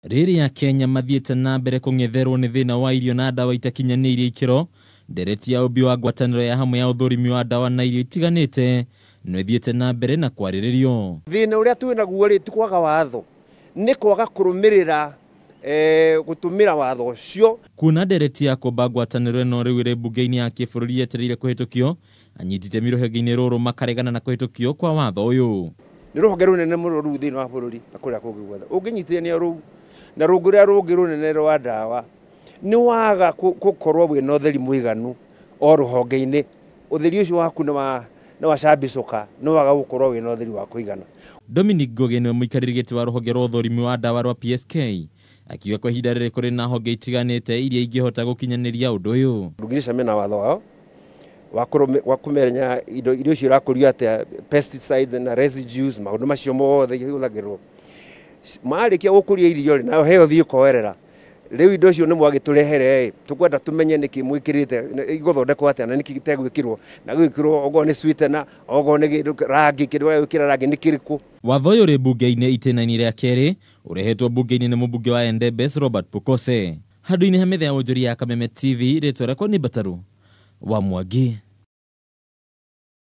Rĩrĩa Kenya mathiĩte na mbere kũng'etherwo nĩ thĩna wa irio na ndawa itakinyanĩirie ikĩro, ndereti ya ũmbi wa ngwatanĩro ya hamwe ya ũthũrimi wa ndawa na irio itiganĩte no ĩthiĩte na mbere na kwarĩrĩrio. Thĩna ũrĩa twĩ naguo rĩ, ti kwaga watho, nĩ kwaga kũrũmĩrĩra gũtũmĩra watho ũcio. Kuona ndereti ya kũmba ngwatanĩro ĩno rĩu ĩrĩ mbunge-inĩ ya kĩbũrũri yetereire kũhĩtũkio, anyiti itemi rũhonge-inĩ rũrũ makaregana na kũhĩtũkio kwa watho ũyũ. Nĩ rũhonge rũnene mũno rũu thĩinĩ wa bũrũri na kũrĩa kũngĩ guothe. Ũngĩnyitithania rũu na rũngĩ rũrĩa rũngĩ rũnene rwa ndawa, nĩ waga gũkorwo wĩna ũtheri mũiganu o rũhonge-inĩ. Ũtheri ũcio waku nĩ wacambicũka, nĩ waga gũkorwo wĩna ũtheri wa kũigana. Dominic Ngugi nĩwe mũikarĩri gĩtĩ wa rũhonge rwa ũthũrimi wa ndawa rwa PSK, akiuga kwa ihinda rĩrĩ kũrĩ na honge itiganĩte iria ingĩhota gũkinyanĩria ũndũ ũyũ. Ndũngĩcemania na watho wao wa kũmenya indo irio icio irakũrio atĩa, pesticides na residues, maũndũ macio mothe ihũthagĩrwo. Marĩkia gũkũria irio rĩ, nayo heo thiĩ koerera. Rĩu indo icio nĩ mwagĩtũrehere ĩ, tũkwenda tũmenye nĩkĩ mwĩkĩrĩte, igũthondekwo atĩa na nĩkĩ itegwĩkĩrwo, na gwĩkĩrwo okorwo nĩ sweetener, okorwo nĩ kĩndũ rangi, kĩndũ gĩa gwĩkĩra rangi nĩ kĩrĩkũ. Watho ũyũ ũrĩ mbunge-inĩ itĩna-inĩ rĩa kerĩ, ũrehetwo mbunge-inĩ nĩ mũmbunge wa Endebess Robert Pukose. Handũ-inĩ ha metha ya wonjoria ya Kameme TV, rĩtwa rĩakwa nĩ Mbataru wa Mwangi.